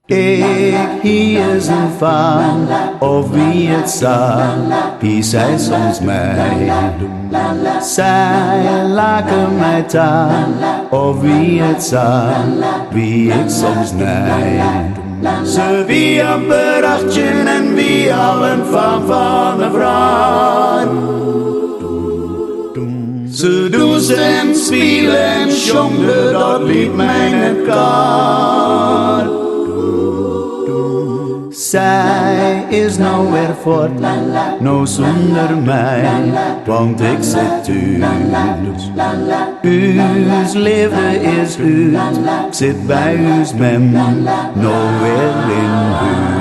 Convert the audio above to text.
Ik hie ris in faam, of wie it sa, hie sy soms my. Sy lake my ta, of wie it sa, wie ik soms nij. Se wie amper 18 en wie al in faam fan in frou. Se dûnse en spile en sjongde, dat liet my net kâld. Sy is no wer fuort, no sûnder my, want ik sit thús. Us leafde is út, ik sit by ús mem, no wer yn hûs.